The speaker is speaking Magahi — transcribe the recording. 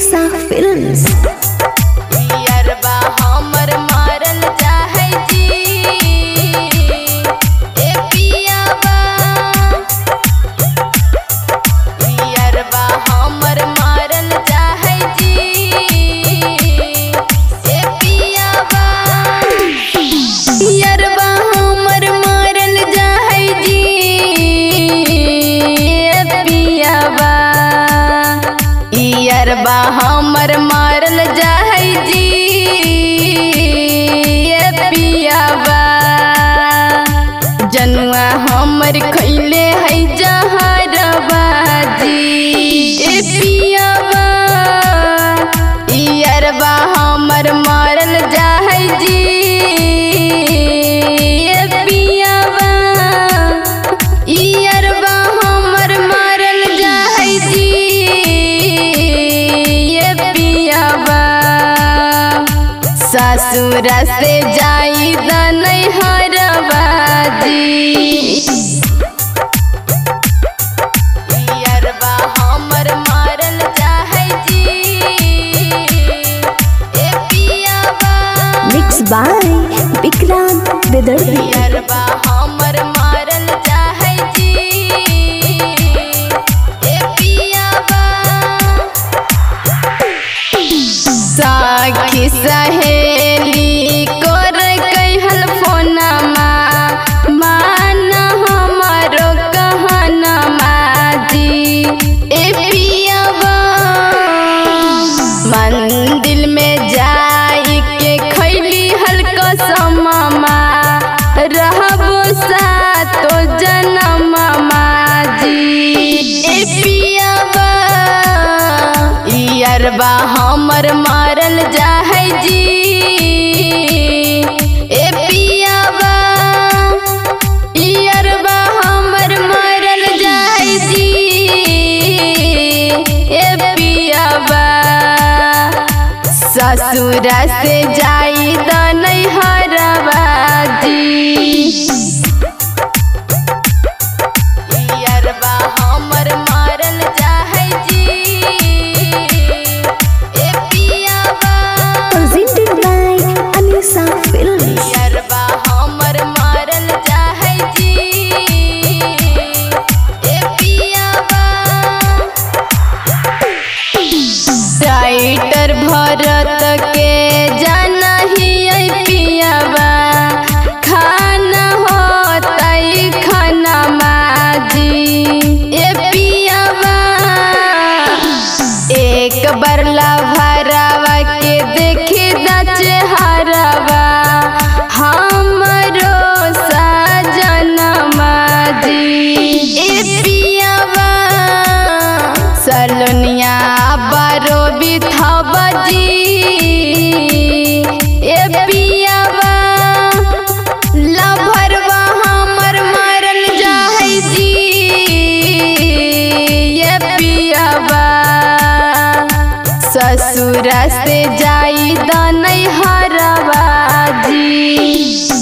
Anisa Films. पियरबा हमर मारल चाहै जी, ए पियाबा। पियरबा हमर मारल चाहै जी, ए पियाबा। पियरबा हमर मारल चाहै जी, ए पियाबा। पियरबा हमर मारल जाहै जी, ए पियाबा। जनुआ हमर खैले है जहरबा जी, ए पियाबा। पियरबा हमर मारल जाहै जी, ए पियाबा। पियरबा हमर मारल जाहै जी, ससुर से जाई नैहरबा जी। पियरबा हमर मारल चाहै जी, ए पियाबा। Mix by Vikrant Bedardi. पियरबा हमर मारल चाहै जी, ए पियाबा। साखी सहेली कर कहल फोनमा, मान हमारो कहनमा जी, ए पियाबा। मंदिर में जाई के खैली हल्का समामा, रहबो सातो जनमा जी, ए पियाबा। पियरबा हमर मारल जाहै जी, ए पियाबा। पियरबा हमर मारल जाहै जी, ए पियाबा। ससुर से जाई नैहरबा जी। पियरबा हमर मारल जाहै जी, ए पियाबा। Presented by Anisa Films. पियरबा हमर मारल जाहै जी, ए पियाबा। राइटर भरत के जाना ही पियाबा, खाना होतै खाना माजी, ए पियाबा। एक बरला भरावा के देखी दचहरवा, हमरो सजनमा जी, ए पियाबा। सलोनिया बारो बिथाबा जी, ए पियाबा। लभरवा हमर मारल जाहै जी, ए पियाबा। ससुर से जाई नैहरबा जी।